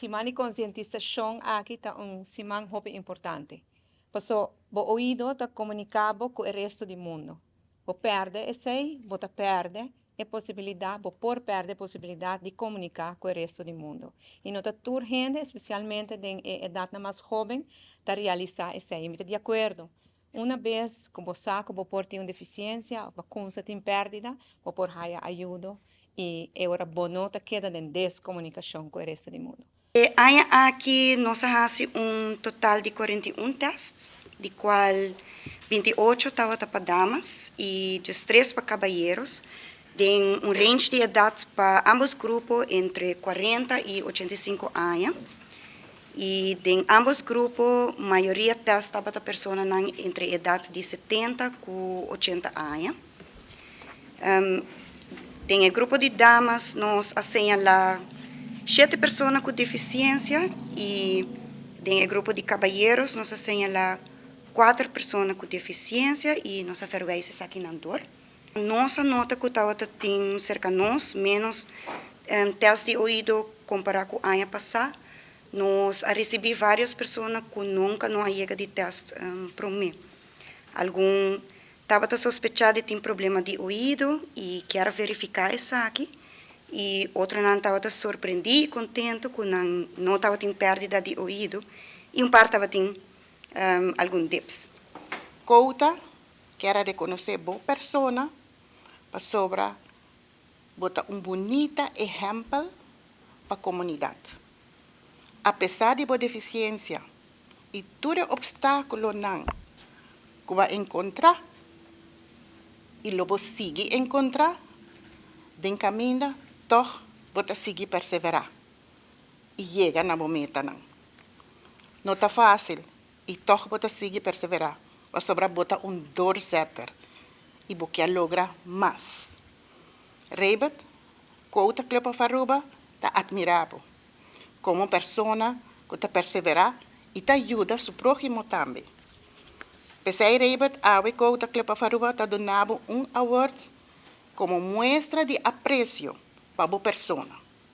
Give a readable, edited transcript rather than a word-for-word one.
Siman di konsientisashon aki ta un siman hopi importante. Paso bo oido ta komuniká bo ku e resto di mundu. Bo pèrdè esei, bo ta pèrdè e posibilidat, bo por pèrdè e posibilidat di komuniká ku e resto di mundu. I no ta tur hende, espesialmente den e edatnan mas hóben, ta realisá esei. Mi ta di akuerdo. Una bes ku bo sa ku bo por tin un defisiensia òf bo kumsa tin pèrdida, bo por haya ayudo i e ora bo no ta keda den deskomunikashon ku e resto di mundu. E aña aki nos a hasi un total di 41 tèst, di kual 28 tabata pa damas i 13 pa kabayeros, den un range di edat pa ambos grupo entre 40 i 85 aña. I den ambos grupo mayoria tèst tabata personanan entre edat di 70 ku 80 aña. Den e grupo di damas nos a señalá shete persona ku defisiensia i den e grupo di kabayeros nos a señalá kuater persona ku defisiensia i nos a verwijs esakinan dor. Nos a nota ku tabata tin serka nos ménos tèst di oido kompará ku aña pasá. Nos a risibí vários persona ku nunka no a yega di tèst promé. Algun tabata sospechá di tin problema di oido i kier a verifiká esaki, i otronan tabata sorprendí i kontentu ku nan no tabatin pèrdida di oido i un par tabatin algun dips. Quota kier a rekonosé bo persona pasobra bo ta un bunita ehèmpel pa komunidat. Apesar di bo defisiensia i tur e opstákulonan ku bo a enkontrá i lo bo sigui enkontrá den kaminda, tòg bo ta sigui perseverá i yega na bo metanan. No ta fásil i tòg bo ta sigui perseverá pasobra bo ta un doorzetter i bo ke logra mas. Raybert, Quota Club of Aruba ta atmirá bo komo persona ku ta perseverá i ta yuda su próhimo tambe. P'esei, Raybert, awe Quota Club of Aruba ta duna bo un award komo muestra di apresio pa bo persona.